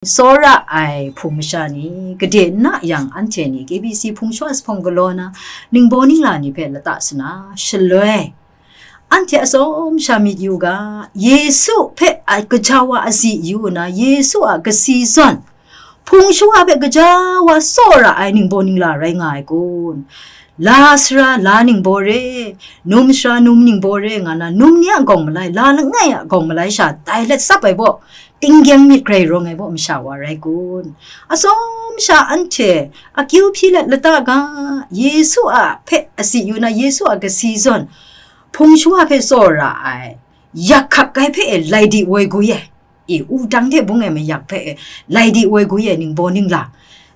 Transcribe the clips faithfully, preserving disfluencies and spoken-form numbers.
Tsawra ai hpung masha ni, gade n na yang anhte ni K B C hpung shawa jahpawng galaw na, ningbaw ningla ni hpe lata sana, shaloi, anhte atsawm sha myit yu ga, Yesu hpe a, gaja wa azi yu nna, Yesu a kasi zawn, hpung shawa hpe gaja wa tsawra ai ningbaw ningla rai nga ai kun? La sara la ningbaw re, num sara num ningbaw re nga na, num ni a gawng malai, la langai a gawng malai sha tai let tsap ai baw, tinggyeng myit grai rawng ai baw masha wa rai kun? Atsawm sha anhte akyu hpyi let lata ga, Yesu a hpe asi yu na, Yesu a kasi zawn hpung shawa hpe tsawra ai, yak hkak ai hpe e lai di woi gwi ai, e, wudang hte bung e mayak hpe e lai di woi gwi ai ningbaw ningla,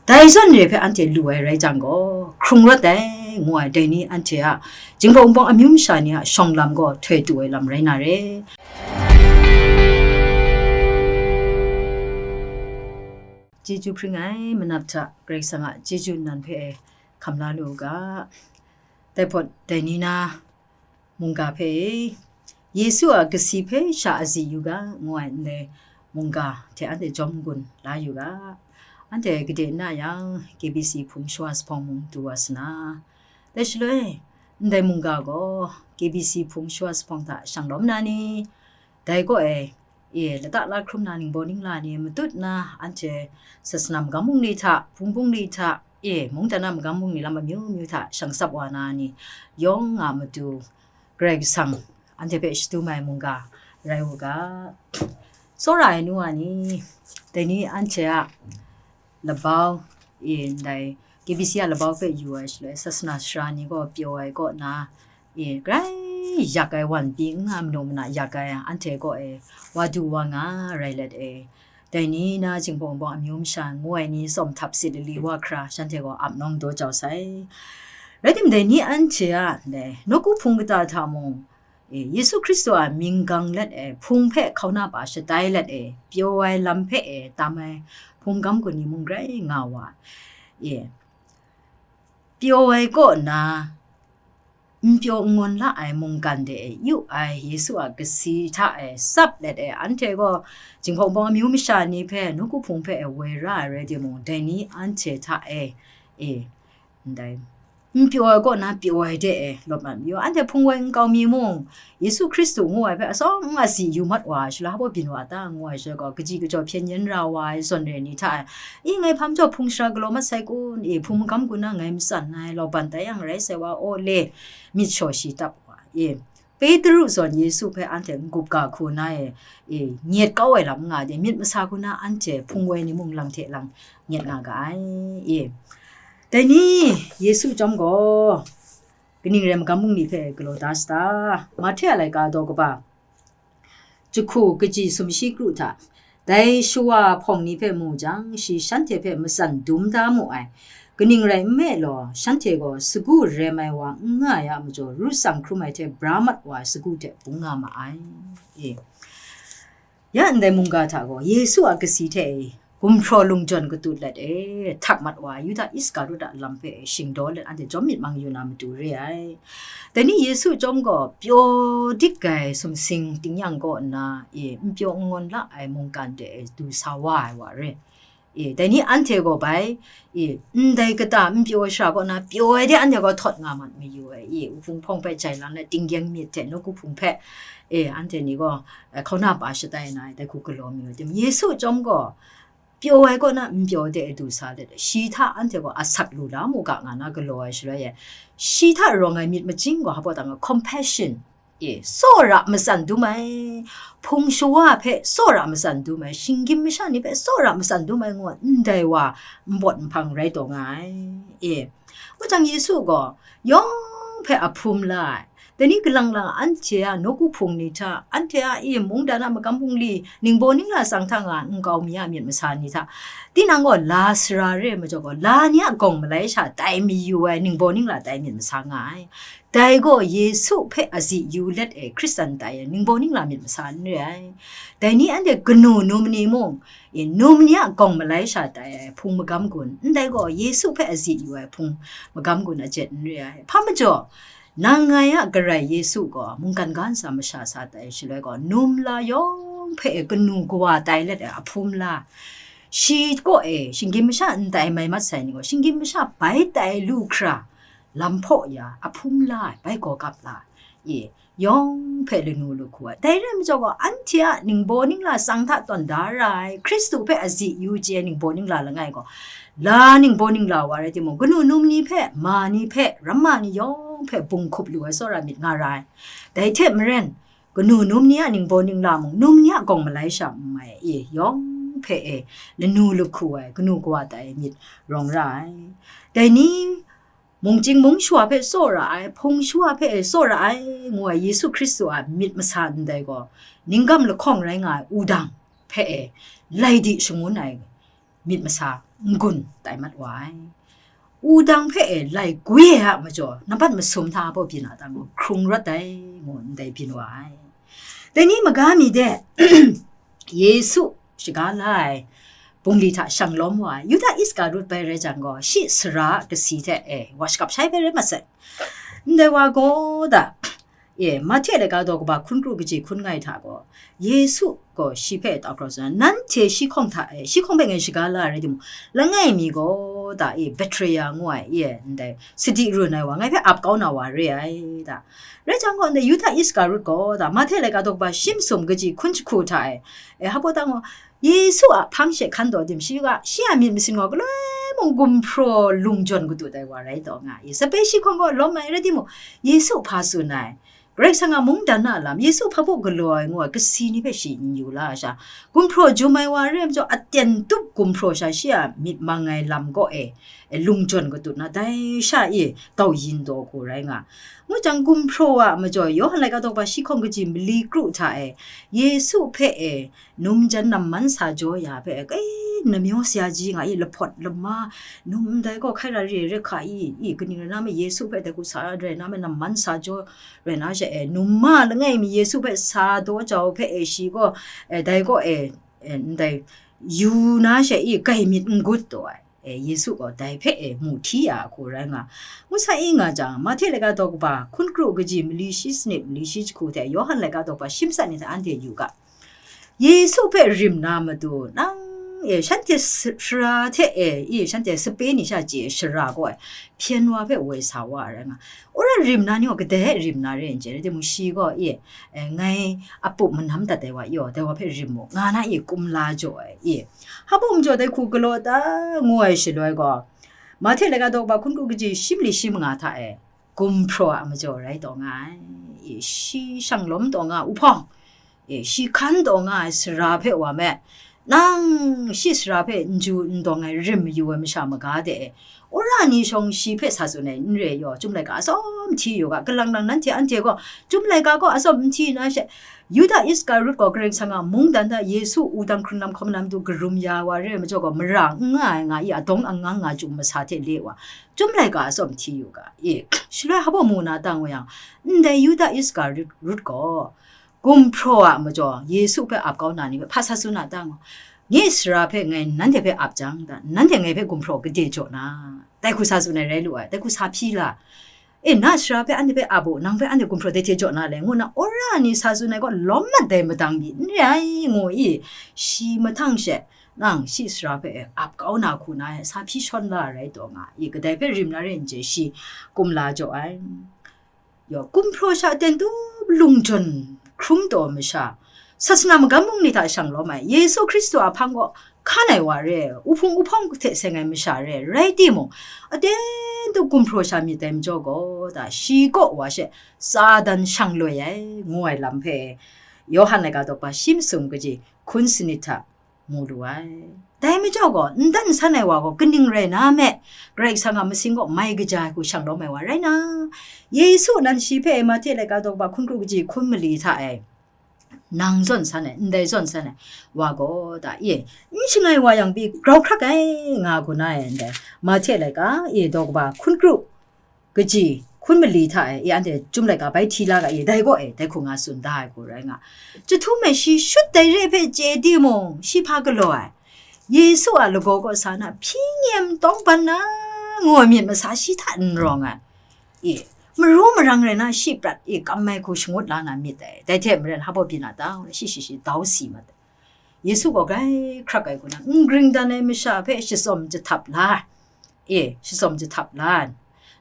dai zawn re hpe anhte lu ai rai jang gaw, hkrung rawt ai, ngu ai dai ni anhte a jinghpaw wunpawng amyu masha ni a shawng lam gaw htoi tu ai lam rai na re. Chyeju hpring ai manap hta Karai Kasang a chyeju nnan hpe hkam la lu u ga. Dai hpawt dai ni na mungga hpe e, Yesu a kasi hpe sha azi yu ga, ngu ai ndai mungga hte anhte jawm n-gun la yu ga. Anhte gade n na yang, K B C hpung shawa jahpawng mung du wa sa na, dai shaloi, ndai mungga gaw K B C hpung shawa jahpawng hta shang lawm na ni? Dai kaw e, e, lata la hkrum na ningbaw ningla ni matut nna, anhte sasana magam bungli hta, hpung bungli hta, e, mungdan a magam bungli lam amyu myu hta shang tsap wa na ni yawng a matu, Karai Kasang anhte hpe shadum ai mungga rai u ga. Tsawra ai nu wa ni, dai ni anhte a labau, e, ndai K B C a labau hpe yu ai shaloi, sasana sara ni gaw pyaw ai kaw na, e, grai yak ai wan pyi n nga manu mana yak ai anhte kaw e, wa du wa nga rai let e, dai ni na jinghpaw wunpawng amyu masha ngu ai ni tsawm htap sit lali wa hkra, shanhte gaw ap nawng daw jau sai. Rai timung, dai ni anhte a, dai, nawku hpung kata hta mung, e, Yesu Hkristu a mying gang let e, hpung hpe hkauna pa shatai let e, pyaw ai lam hpe e, tam ai hpung magam gun ni mung grai nga wa, e, pyaw ai kaw na, n pyaw n ngawn la ai mungkan de e yu ai Yesu a kasi hta e tsap let e, anhte gaw jinghpaw wunpawng amyu masha ni hpe, nawku hpung hpe e woi ra ai rai timung, dai ni anhte hta e, e, ndai, n pyaw ai kaw na pyaw ai de e lawp mat mayu, anhte hpung woi nkau mi mung, Yesu Hkristu ngu ai hpe atsawm n azi yu mat wa ai shaloi, hpa byin wa ta ngu ai shaloi gaw, kaji kajaw hpyen yen ra wa ai zawn re ni hta e, i, ngai hpa majaw hpung shara galaw mat sai kun? I, hpung magam gun na ngai matsan ai, lauban tai yang rai sai wa, aw le, myit shaw shi tap wa, i, Petru zawn Yesu hpe anhte n-gup ga hku na e, e, nyet kau ai lam n nga de, myit masa hku na anhte hpung woi ni mung lang hte lang nyet nga ga ai, i. Dai ni, Yesu chyawm gaw, kaning rai magam bungli hpe galaw da sata? Mahte a laika daw kaba, jahku kaji sumshi kru hta, dai shawa hpawng ni hpe mu jang, shi shanhte hpe matsan dum da mu ai. Kaning rai nme law, shanhte gaw sagu rem ai wa n nga ai a majaw, ru tsang hkrum ai hte bra mat wa ai sagu hte bung nga ma ai. E. Ya ndai mungga hta gaw, Yesu a kasi hte e, gumhpraw lungjawn katut let e, htak mat wa ai Yuda Iskariot a lam hpe shingdaw let anhte jawm myit mang yu na matu re ai. Dai ni Yesu chyawm gaw pyaw dik ai sumsing tingnyang kaw nna, e, n pyaw n ngawn la ai mungkan de e du sa wa ai wa re. E, dai ni anhte gaw bai, e, ndai kata n pyaw ai shara kaw na pyaw ai de anhte gaw htawt nga mat mayu ai. E, wuhpung hpawng hpe jai lang let, tinggyeng myit hte nawku hpung hpe, e, anhte ni gaw, e, hkauna pa shatai na ai, dai hku galaw mayu ai. Tim, Yesu chyawm gaw, pyaw ai kaw na n pyaw de e du sa let, shi hta anhte gaw asak lu la mu ga nga na galaw ai shaloi e, shi hta rawng ai myit majing gaw hpa tang, compassion, e, tsawra matsan dum ai, hpung shawa hpe tsawra matsan dum ai, shinggyim masha ni hpe tsawra matsan dum ai ngu ai ndai wa npawt nhpang rai taw nga ai. E, kaw jang Yesu gaw yawng hpe a hpum la ai. Dai ni kalang lang anhte a nawku hpung ni hta, anhte a, e, mungdan a magam bungli, ningbaw ningla tsang hta nga nkau mi a myit masa ni hta, tinang gaw la sara re ai majaw gaw, la ni a gawng malai sha tai mayu ai ningbaw ningla tai myit masa nga ai. Dai gaw Yesu hpe azi yu let e Hkristan tai ai ningbaw ningla myit masa n re ai. Dai ni anhte kanu num ni mung, e, num ni a gawng malai sha tai ai hpung magam gun, ndai gaw Yesu hpe azi yu ai hpung magam gun a jet n re ai. Hpa majaw, nang ngai a Karai Yesu gaw mungkan ga ntsa masha sa tai shaloi gaw, num la yawng hpe e kanu kawa tai let ai a hpum la, Shi kaw e shinggyim masha ndai mai mat sai ni gaw, shinggyim masha bai tai lu hkra, lam hpaw ya, ahpung la ai, bai gaw kap la ai, e, yawng hpe lanu lu hku ai. Dai rai majaw gaw, anhte a ningbaw ningla tsang hta tawn da ra ai, Hkristu hpe azi yu chye ai ningbaw ningla langai gaw, la ningbaw ningla wa rai timung, kanu num ni hpe, ma ni hpe, ramma ni yawng hpe bung hkup lu ai tsawra myit nga ra ai. Dai hte maren, kanu num ni a ningbaw ningla mung, num ni a gawng malai sha n mai, e, yawng hpe e, lanu lu hku ai, kanu kawa tai ai myit rawng ra ai. Dai ni, mungchying mungshu wa hpe tsawra ai, hpung shu wa hpe e tsawra ai, ngu ai Yesu Hkristu a myit masa ndai gaw, ninggam lahkawng rai nga ai wudang hpe e, lai di shangun ai myit masa n-gun tai mat wa ai. Wudang hpe e lai gwi ai a majaw, nampat masum hta baw byin a tang gaw, hkrung rawt ai, ngu ndai byin wa ai. Dai ni maga mi de, Yesu shaga la ai bungli hta shang lawm wa ai Yuda Iskarut bai rai jang gaw, shi sara a kasi hte e, wa shakap shai bai rai mat sai. Ndai wa gaw da, e, Mahte laika daw kaba hkun kru kaji hkun ngai hta gaw, Yesu gaw shi hpe tau hkra tsun ai, nanhte shi hkawng hta e, shi hkawng hpe ngai shaga la ai rai timung, langai mi gaw da, e, Betraya ngu ai, e, ndai sadi run ai wa, ngai hpe ap kau na wa re ai da. Rai jang gaw, ndai Yuda Iskarut gaw da, Mahte laika daw kaba shi masum kaji hkun jahku hta e, e, hpa tang gaw, Yesu a hpang she hkan taw tim shi ga, shi a myit masin gaw galoi mung gumhpraw lung jawn kadu tai wa rai taw nga i, sape shi hkawng gaw lawm ai rai timung, Yesu hpa tsun ai, Karai Kasang a mungdan a lam, Yesu hpa baw galaw ai ngu ai kasi ni hpe shi n yu la ai sha, gumhpraw jum ai wa re ai majaw, aten tup gumhpraw sha shi a myit mang ai lam gaw e, e, lung jawn kadu na, dai sha e tau yin taw hku rai nga. Ngu jang, gumhpraw a majaw, Yawhan laika daw kaba shi hkawng kaji mali kru hta e, Yesu hpe e, num jan namman sa jaw ya hpe, kai, namyaw sayaji nga i, lahpawt lama, num ndai gaw hkai ra re re hka i, i, kaning rai na me, Yesu hpe dai hku sa rai na me, namman sa jaw rai na she e, num ma langai mi Yesu hpe sa daw jau hpe e, shi gaw, e, dai gaw e, e, ndai yu na she i, kai myit n gut taw ai. E, Yesu gaw dai hpe e, mu hti ya hku rai nga. Ngu sa i nga jang, Mahte laika daw kaba hkun kru kaji mali shi sanit, mali shi jahku hte, Yawhan laika daw kaba shi matsat ni hta anhte yu ga. Yesu hpe rim na matu, nang, e, shanhte s-, sara hte e, i, shanhte sape ni sha chye shara gaw e, hpyen wa hpe woi sa wa ai rai nga. Wora rim na ni gaw kadai e rim na re n chye, rai timung, shi gaw, i, e, ngai a pup manam dat ai wa, i, dai wa hpe rim mu, nga na i, kum la jaw ai, i. Hpa baw majaw dai hku galaw ta ngu ai shaloi gaw, Mahte laika daw kaba hkun kru kaji shi mali shi manga hta e, gumhpraw a majaw rai taw nga ai, i, shi shang lawm taw nga ai uhpawng, e, shi hkan taw nga ai sara hpe wa me, nang shi sara hpe n ju n dawng ai rim mayu ai masha maga de e, wora ni shawng shi hpe sa tsun ai n re yaw, Chyum laika atsawm hti yu ga, kalang lang nanhte anhte gaw Chyum laika gaw atsawm n hti na she, Yuda Iskarut gaw Karai Kasang a mungdan hta Yesu wudang hkrung lam hkawm lam du karum ya wa re ai majaw gaw, mara n nga ai nga i, adawng angang nga chyum masa hte le wa, Chyum laika atsawm hti yu ga, e, shaloi hpa baw mu na ta ngu yang, ndai Yuda Iskarut gaw, gumhpraw a majaw Yesu hpe ap kau na ni hpe hpa sa tsun na ta ngu, nye sara hpe ngai nanhte hpe ap jang, da, nanhte ngai hpe gumhpraw gade jaw na, dai hku sa tsun ai rai lu ai, dai hku sa hpyi la, e, na sara hpe anhte hpe ap u, nang hpe anhte gumhpraw dai hte jaw na le, ngu na wora ni sa tsun ai gaw, lawm mat dai madang pyi n re ai, ngu i, shi mahtang she, nang shi sara hpe ap kau na hku na e, sa hpyi shawn la ai rai taw nga i, kadai hpe rim na re n chye, shi kum la jaw ai. Yaw, gumhpraw sha aten tup lung jawn hkrum taw masha, sasana magam bungli hta shang lawm ai Yesu Hkristu a hpang gaw hkan ai wa re, uhpung uhpawng hte seng ai masha re, rai timung, aten tup gumhpraw sha myit dai majaw gaw, da, shi kaw wa she Satan shang loi ai, ngu ai lam hpe, Yawhan laika daw kaba shi masum kaji hkun sanit hta mu lu ai. Dai majaw gaw, n dan san ai wa gaw kaning rai na me, Karai Kasang a masing gaw mai kaja ai hku shang lawm ai wa rai na, Yesu nan shi hpe Mahte laika daw kaba hkun kru kaji hkun mali hta e, nang zawn san ai, ndai zawn san ai wa gaw, da, e, n shangai wa yang pyi grau hkrak ai, nga hku na e ndai, Mahte laika, e, daw kaba hkun kru kaji hkun mali hta e, e, anhte Chyum laika bai hti la ga, e, dai gaw, e, dai hku nga tsun da ai hku rai nga. Chyahtum e shi shut dai re hpe chye timung, shi hpa galaw ai? Yesu a lagaw kaw sa na hpyi nyem tawng ban na, ngu ai myit masa shi hta n rawng ai. E, maru marang rai na, shi prat, e, kam ai hku shangut la na myit dai. Dai hte maren, hpa baw byin a ta, shi shi shi dau si mat ai. Yesu gaw grai hkrak ai kaw na, n gring dan ai masha hpe shatsawm jahtap la, e, shatsawm jahtap la,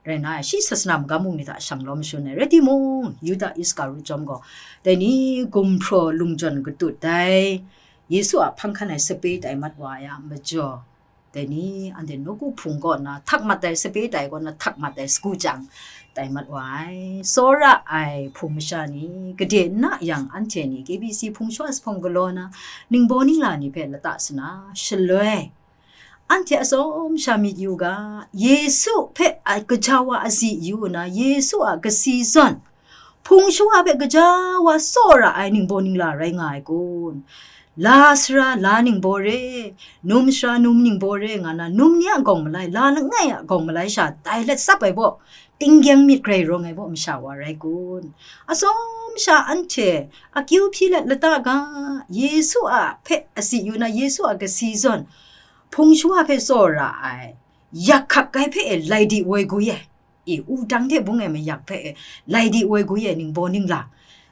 rai nna, shi sasana magam mung ni hta shanglawm shun ai, rai timung, Yuda Iskariot chyawm gaw, dai ni gumhpraw lungjawn katut dai, Yesu a hpang hkan ai sape tai mat wa ai a majaw, dai ni anhte nawku hpung kaw nna htak mat ai, sape tai kaw na htak mat ai, sagu chyang tai mat wa ai. Tsawra ai hpung masha ni, gade n na yang, anhte ni K B C hpung shawa zuphpawng galaw na, ningbaw ningla ni hpe lata sana, shaloi anhte atsawm sha myit yu ga, Yesu hpe a, gaja wa azi yu nna, Yesu a kasi zawn, hpung shawa hpe gaja wa tsawra ai ningbaw ningla rai nga ai kun? La sara la ningbaw re, num sara num ningbaw re nga na, num ni a gawng malai, la langai a gawng malai sha tai let tsap ai baw, tinggyang myit grai rawng ai baw masha wa rai kun? Atsawm sha anhte akyu hpyi let lata ga, Yesu a hpe asi yu na, Yesu a kasi zawn, hpung shawa hpe tsawra ai, yak hkak ai hpe e lai di woi gwi ai, i, wudang hte bung e mayak hpe e lai di woi gwi ai ningbaw ningla,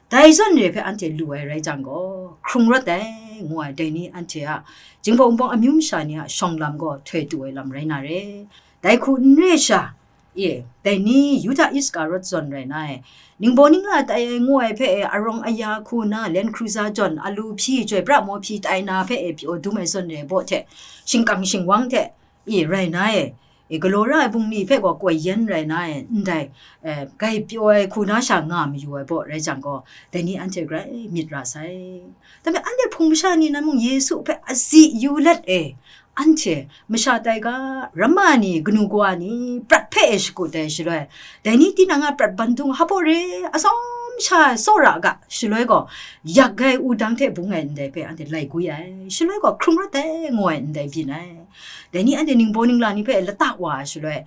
dai zawn re hpe anhte lu ai rai jang gaw, hkrung rawt ai, ngu ai, dai ni anhte a jinghpaw wunpawng amyu masha ni a shawng lam gaw htoi tu ai lam rai na re. Dai hku n re sha, e, dai ni Yuda Iskariot zawn rai na e, ningbaw ningla tai ai ngu ai hpe e, arawng aya hku na, Land Cruiser jawn, alu hpyi, chyoi pra maw hpyi tai na hpe e, pyaw dum ai zawn re baw hte, shingkang shingwang hte, e, rai na e, e, galaw ra ai bungli hpe gaw koi yen rai na e, ndai, e, grai pyaw ai hku na sha nga mayu ai baw rai jang gaw, dai ni anhte grai myit ra sai. Dai hpe anhte hpung masha ni nan mung Yesu hpe azi yu let e, anhte masha tai ga, ramma ni, kanu kawa ni, prat hpe e shakut ai shaloi, dai ni tinang a prat bandung hpa re, atsawm sha tsawra ga shaloi gaw, yak ai wudang hte bung ai ndai hpe anhte lai gwi ai, shaloi gaw hkrung rawt ai, ngu ai ndai byin ai. Dai ni anhte ningbaw ningla ni hpe lata wa ai shaloi,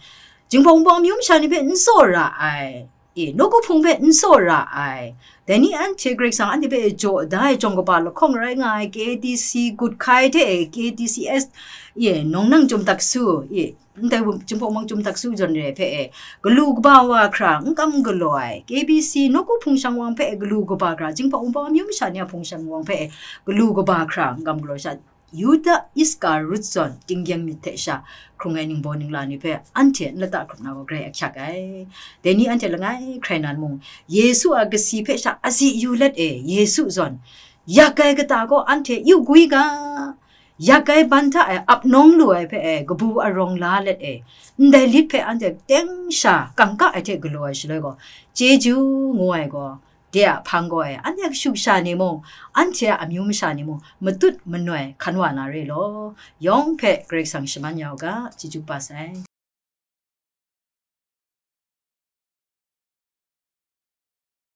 jinghpaw wunpawng amyu masha ni hpe n tsawra ai, e, nawku hpung hpe n tsawra ai, dai ni anhte Karai Kasang anhte hpe jaw da ai jawng kaba lahkawng rai nga ai, K T C Gut Hkai hte K T C S, e, Nawng Nang Chyum Tak Su, e, ndai jinghpaw wunpawng Chyum Tak Su zawn re hpe e, galu kaba wa hkra n kam galaw ai, K B C nawku hpung shang wang hpe e galu kaba hkra, jinghpaw wunpawng amyu masha ni a hpung shang wang hpe e galu kaba hkra n kam galaw sha, Yuda Iskariot zawn tinggyang myit hte sha hkrung ai ningbaw ningla ni hpe anhte n lata hkrup na gaw grai ahkyak ai. Dai ni anhte langai hkrai nan mung, Yesu a kasi hpe sha azi yu let e, Yesu zawn, yak ai kata gaw anhte yu gwi ga, yak ai ban hta e ap nawng lu ai hpe e, kabu arawng la let e, ndai lit hpe anhte teng sha kangka ai hte galaw ai shaloi gaw, chyeju ngu ai gaw, de a hpang gaw e, anhte a kashu kasha ni mung, anhte a amyu masha ni mung, matut manoi hkan wa na re law, yawng hpe Karai Kasang shaman ya u ga, chyeju kaba sai.